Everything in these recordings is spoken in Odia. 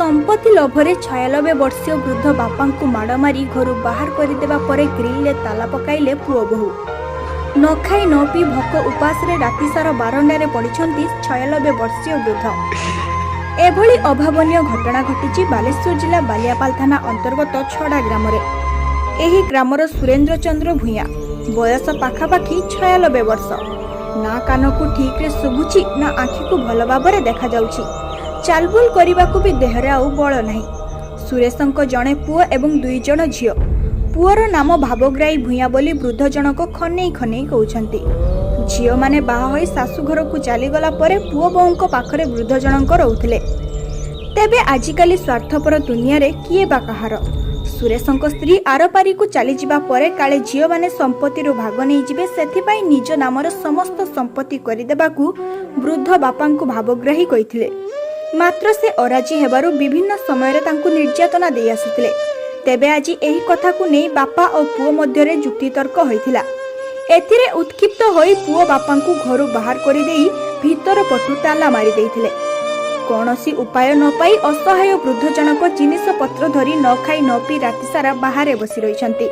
ସମ୍ପତ୍ତି ଲୋଭରେ 96 ବର୍ଷୀୟ ବୃଦ୍ଧ ବାପାଙ୍କୁ ମାଡ଼ ମାରି ଘରୁ ବାହାର କରିଦେବା ପରେ ଗ୍ରିଲରେ ତାଲା ପକାଇଲେ ପୁଅ ବୋହୂ। ନ ଖାଇ ନ ପିଇ ଭୋକ ଉପାସରେ ରାତିସାରା ବାରଣ୍ଡାରେ ପଡ଼ିଛନ୍ତି 96 ବର୍ଷୀୟ ବୃଦ୍ଧ। ଏଭଳି ଅଭାବନୀୟ ଘଟଣା ଘଟିଛି ବାଲେଶ୍ୱର ଜିଲ୍ଲା ବାଲିଆପାଲ ଥାନା ଅନ୍ତର୍ଗତ ଛଡ଼ା ଗ୍ରାମରେ। ଏହି ଗ୍ରାମର ସୁରେନ୍ଦ୍ର ଚନ୍ଦ୍ର ଭୂୟାଁ, ବୟସ ପାଖାପାଖି 96 ବର୍ଷ। ନା କାନକୁ ଠିକ୍ରେ ଶୁଭୁଛି, ନା ଆଖିକୁ ଭଲ ଭାବରେ ଦେଖାଯାଉଛି। ଚାଲବୁଲ କରିବାକୁ ବି ଦେହରେ ଆଉ ବଳ ନାହିଁ। ସୁରେଶଙ୍କ ଜଣେ ପୁଅ ଏବଂ ଦୁଇ ଜଣ ଝିଅ। ପୁଅର ନାମ ଭାବଗ୍ରାହୀ ଭୂୟାଁ ବୋଲି ବୃଦ୍ଧ ଜଣକ ଖନେଇ ଖନେଇ କହୁଛନ୍ତି। ଝିଅମାନେ ବାହା ହୋଇ ଶାଶୁଘରକୁ ଚାଲିଗଲା ପରେ ପୁଅ ବୋହୂଙ୍କ ପାଖରେ ବୃଦ୍ଧ ଜଣଙ୍କ ରହୁଥିଲେ। ତେବେ ଆଜିକାଲି ସ୍ୱାର୍ଥପର ଦୁନିଆରେ କିଏ ବା କାହାର? ସୁରେଶଙ୍କ ସ୍ତ୍ରୀ ଆରପାରିକୁ ଚାଲିଯିବା ପରେ କାଳେ ଝିଅମାନେ ସମ୍ପତ୍ତିରୁ ଭାଗ ନେଇଯିବେ, ସେଥିପାଇଁ ନିଜ ନାମର ସମସ୍ତ ସମ୍ପତ୍ତି କରିଦେବାକୁ ବୃଦ୍ଧ ବାପାଙ୍କୁ ଭାବଗ୍ରାହୀ କହିଥିଲେ। ମାତ୍ର ସେ ଅରାଜି ହେବାରୁ ବିଭିନ୍ନ ସମୟରେ ତାଙ୍କୁ ନିର୍ଯାତନା ଦେଇ ଆସୁଥିଲେ। ତେବେ ଆଜି ଏହି କଥାକୁ ନେଇ ବାପା ଓ ପୁଅ ମଧ୍ୟରେ ଯୁକ୍ତିତର୍କ ହୋଇଥିଲା। ଏଥିରେ ଉତ୍କ୍ଷିପ୍ତ ହୋଇ ପୁଅ ବାପାଙ୍କୁ ଘରୁ ବାହାର କରିଦେଇ ଭିତର ପଟୁ ତାଲା ମାରି ଦେଇଥିଲେ। କୌଣସି ଉପାୟ ନ ପାଇ ଅସହାୟ ବୃଦ୍ଧ ଜଣକ ଜିନିଷପତ୍ର ଧରି ନ ଖାଇ ନ ପିଇ ରାତିସାରା ବାହାରେ ବସି ରହିଛନ୍ତି।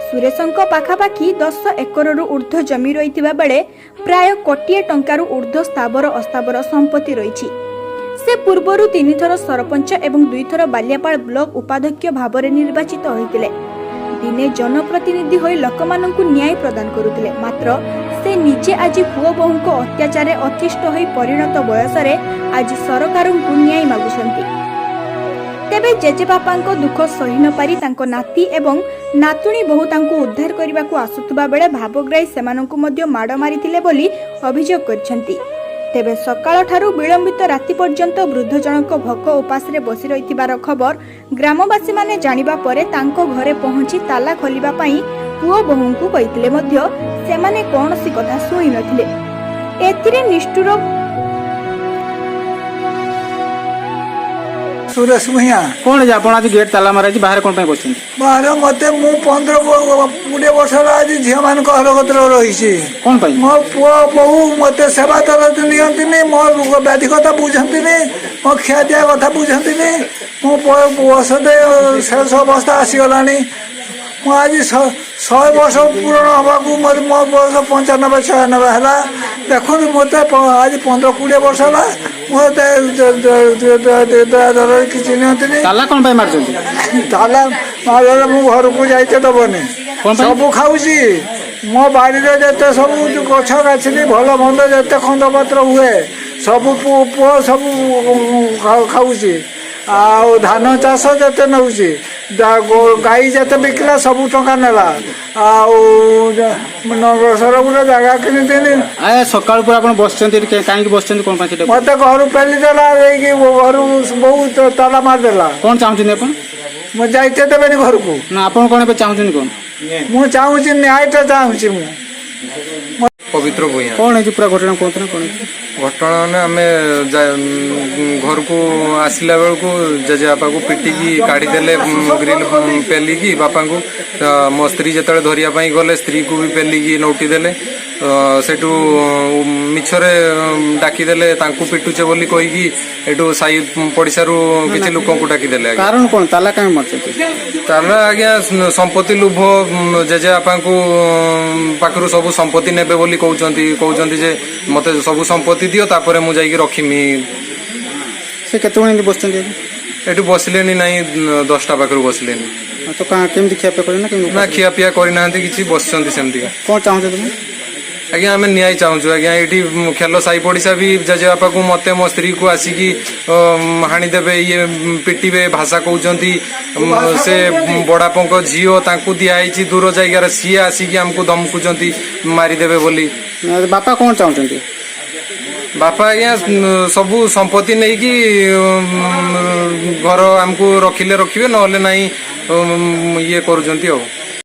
ସୁରେଶଙ୍କ ପାଖାପାଖି 10 ଏକରରୁ ଉର୍ଦ୍ଧ୍ୱ ଜମି ରହିଥିବା ବେଳେ ପ୍ରାୟ କୋଟିଏ ଟଙ୍କାରୁ ଉର୍ଦ୍ଧ୍ୱ ସ୍ଥାବର ଅସ୍ଥାବର ସମ୍ପତ୍ତି ରହିଛି। ସେ ପୂର୍ବରୁ ତିନିଥର ସରପଞ୍ଚ ଏବଂ ଦୁଇଥର ବାଲିଆପାଳ ବ୍ଲକ ଉପାଧ୍ୟକ୍ଷ ଭାବରେ ନିର୍ବାଚିତ ହୋଇଥିଲେ। ଦିନେ ଜନପ୍ରତିନିଧି ହୋଇ ଲୋକମାନଙ୍କୁ ନ୍ୟାୟ ପ୍ରଦାନ କରୁଥିଲେ। ମାତ୍ର ସେ ନିଜେ ଆଜି ପୁଅ ବୋହୂଙ୍କ ଅତ୍ୟାଚାରରେ ଅତିଷ୍ଠ ହୋଇ ପରିଣତ ବୟସରେ ଆଜି ସରକାରଙ୍କୁ ନ୍ୟାୟ ମାଗୁଛନ୍ତି। ତେବେ ଜେଜେବାପାଙ୍କ ଦୁଃଖ ସହି ନ ପାରି ତାଙ୍କ ନାତି ଏବଂ ନାତୁଣୀ ବୋହୂ ତାଙ୍କୁ ଉଦ୍ଧାର କରିବାକୁ ଆସୁଥିବା ବେଳେ ଭାବଗ୍ରାହୀ ସେମାନଙ୍କୁ ମଧ୍ୟ ମାଡ଼ ମାରିଥିଲେ ବୋଲି ଅଭିଯୋଗ କରିଛନ୍ତି। ତେବେ ସକାଳଠାରୁ ବିଳମ୍ବିତ ରାତି ପର୍ଯ୍ୟନ୍ତ ବୃଦ୍ଧ ଜଣକ ଭୋକ ଉପାସରେ ବସି ରହିଥିବାର ଖବର ଗ୍ରାମବାସୀମାନେ ଜାଣିବା ପରେ ତାଙ୍କ ଘରେ ପହଞ୍ଚି ତାଲା ଖୋଲିବା ପାଇଁ ପୁଅ ବୋହୂଙ୍କୁ କହିଥିଲେ ମଧ୍ୟ ସେମାନେ କୌଣସି କଥା ଶୁଣି ନଥିଲେ। ଏଥିରେ ନିଷ୍ଠୁର ସୁରେଶ ଭୂୟାଁ। କଣ ହେଇଛି? ଆପଣ ଆଜି ଗେଟ୍ ତାଲା ମାରା ହେଇଛି, ବାହାରେ କଣ ପାଇଁ ବସିଛନ୍ତି? ବାହାରେ ମତେ ମୁଁ 15 20 ବର୍ଷ ହେଲା ଆଜି ଝିଅମାନଙ୍କ ଘର କତିରେ ରହିଛି। କଣ ପାଇଁ? ମୋ ପୁଅ ବୋହୂ ମତେ ସେବା ତରତ ନିଅନ୍ତିନି, ମୋ ରୋଗ ବ୍ୟାଧି କଥା ବୁଝନ୍ତିନି, ମୋ ଖିଆ ପିଆ କଥା ବୁଝନ୍ତିନି। ମୁଁ ବୟସ ଶେଷ ଅବସ୍ଥା ଆସିଗଲାଣି। ମୁଁ ଆଜି 100 ବର୍ଷ ପୂରଣ ହେବାକୁ ମୋ ବୟସ 95 96 ହେଲା। ଦେଖନ୍ତୁ, ମୋତେ ଆଜି 15 20 ବର୍ଷ ହେଲା ମୋତେ ଦୟା କିଛି ନିଅନ୍ତିନି। ତାଲା କଣ ପାଇଁ ମାରିଛନ୍ତି? ତାଲା ମାରିଲେ ମୁଁ ଘରକୁ ଯାଇତେ ଦବନି। କଣ ପାଇଁ? ସବୁ ଖାଉଛି। ମୋ ବାଡ଼ିରେ ଯେତେ ସବୁ ଗଛ ଗାଛିଲି, ଭଲ ମନ୍ଦ ଯେତେ ଖଣ୍ଡପତ୍ର ହୁଏ, ସବୁ ପୁଅ ସବୁ ଖାଉଛି। ଆଉ ଧାନ ଚାଷ ଯେତେ ନେଉଛି, ଗାଈ ଯେତେ ବିକିଲା ସବୁ ଟଙ୍କା ନେଲା। ଆଉ ନଗସର ଗୋଟେ ଜାଗା କିଣିଥିଲି। ସକାଳୁ ପୁରା ଆପଣ ବସିଛନ୍ତି ଏଠି, କାହିଁକି ବସିଛନ୍ତି, କଣ ପାଇଁ ସେଟା? ମତେ ଘରୁ ପେଲି ଦେଲା, ଦେଇକି ଘରୁ ବହୁତ ତାଲା ମାରିଦେଲା। କଣ ଚାହୁଁଛନ୍ତି ଆପଣ? ମୁଁ ଯାଇତେ ଦେବେନି ଘରକୁ। ନା, ଆପଣ କଣ ଏବେ ଚାହୁଁଛନ୍ତି କଣ? ମୁଁ ଚାହୁଁଛି, ନ୍ୟାୟଟା ଚାହୁଁଛି ମୁଁ। ପବିତ୍ର ଭୂୟାଁ। କଣ ହେଇଛି ପୁରା ଘଟଣା କୁହନ୍ତୁ ନା, କଣ ହେଇଛି? ଘଟଣା ମାନେ ଆମେ ଘରକୁ ଆସିଲା ବେଳକୁ ଜେଜେବାପାକୁ ପିଟିକି କାଢିଦେଲେ, ଗ୍ରିଲ ପେଲିକି ବାପାଙ୍କୁ। ତ ମୋ ସ୍ତ୍ରୀ ଯେତେବେଳେ ଧରିବା ପାଇଁ ଗଲେ, ସ୍ତ୍ରୀକୁ ବି ପେଲିକି ନଉଟି ଦେଲେ। ତ ସେଠୁ ମିଛରେ ଡାକିଦେଲେ, ତାଙ୍କୁ ପିଟୁଛେ ବୋଲି କହିକି ଏଠୁ ସାହି ପଡ଼ିଶାରୁ କିଛି ଲୋକଙ୍କୁ ଡାକିଦେଲେ ଆଜ୍ଞା। କାରଣ କଣ, ତାଲା କାହିଁ ମାରିଛନ୍ତି? ତାହେଲେ ଆଜ୍ଞା, ସମ୍ପତ୍ତି ଲୋଭ, ଜେଜେବାପାଙ୍କୁ ପାଖରୁ ସବୁ ସମ୍ପତ୍ତି ନେବେ ବୋଲି କହୁଛନ୍ତି ଯେ ମତେ ସବୁ ସମ୍ପତ୍ତି ଦିଅ, ତାପରେ ମୁଁ ଯାଇକି ରଖିମି। ସେ କେତେବେଳେ ଏମିତି ବସିଛନ୍ତି ଏଠି? ଏଠୁ ବସିଲେନି ନାହିଁ, 10ଟା ପାଖରୁ ବସିଲେନି। ତ କେମିତି ଖିଆପିଆ କରିବେ ନା କେମିତି? ନା, ଖିଆ ପିଆ କରିନାହାନ୍ତି କିଛି, ବସିଛନ୍ତି ସେମିତିକା। କଣ ଚାହୁଁଛ ତୁମେ? ଆଜ୍ଞା, ଆମେ ନ୍ୟାୟ ଚାହୁଁଛୁ ଆଜ୍ଞା। ଏଇଠି ଖେଲ ସାହି ପଡ଼ିଶା ବି ଜେଜେବାପାକୁ, ମତେ, ମୋ ସ୍ତ୍ରୀକୁ ଆସିକି ହାଣିଦେବେ, ଇଏ ପିଟିବେ ଭାଷା କହୁଛନ୍ତି। ସେ ବଡ଼ାପଙ୍କ ଝିଅ, ତାଙ୍କୁ ଦିଆହେଇଛି ଦୂର ଜାଗାରେ, ସିଏ ଆସିକି ଆମକୁ ଧମକୁଛନ୍ତି ମାରିଦେବେ ବୋଲି। ନା, ବାପା କଣ ଚାହୁଁଛନ୍ତି? ବାପା ଆଜ୍ଞା, ସବୁ ସମ୍ପତ୍ତି ନେଇକି ଘର ଆମକୁ ରଖିଲେ ରଖିବେ, ନହେଲେ ନାହିଁ, ଇଏ କରୁଛନ୍ତି ଆଉ।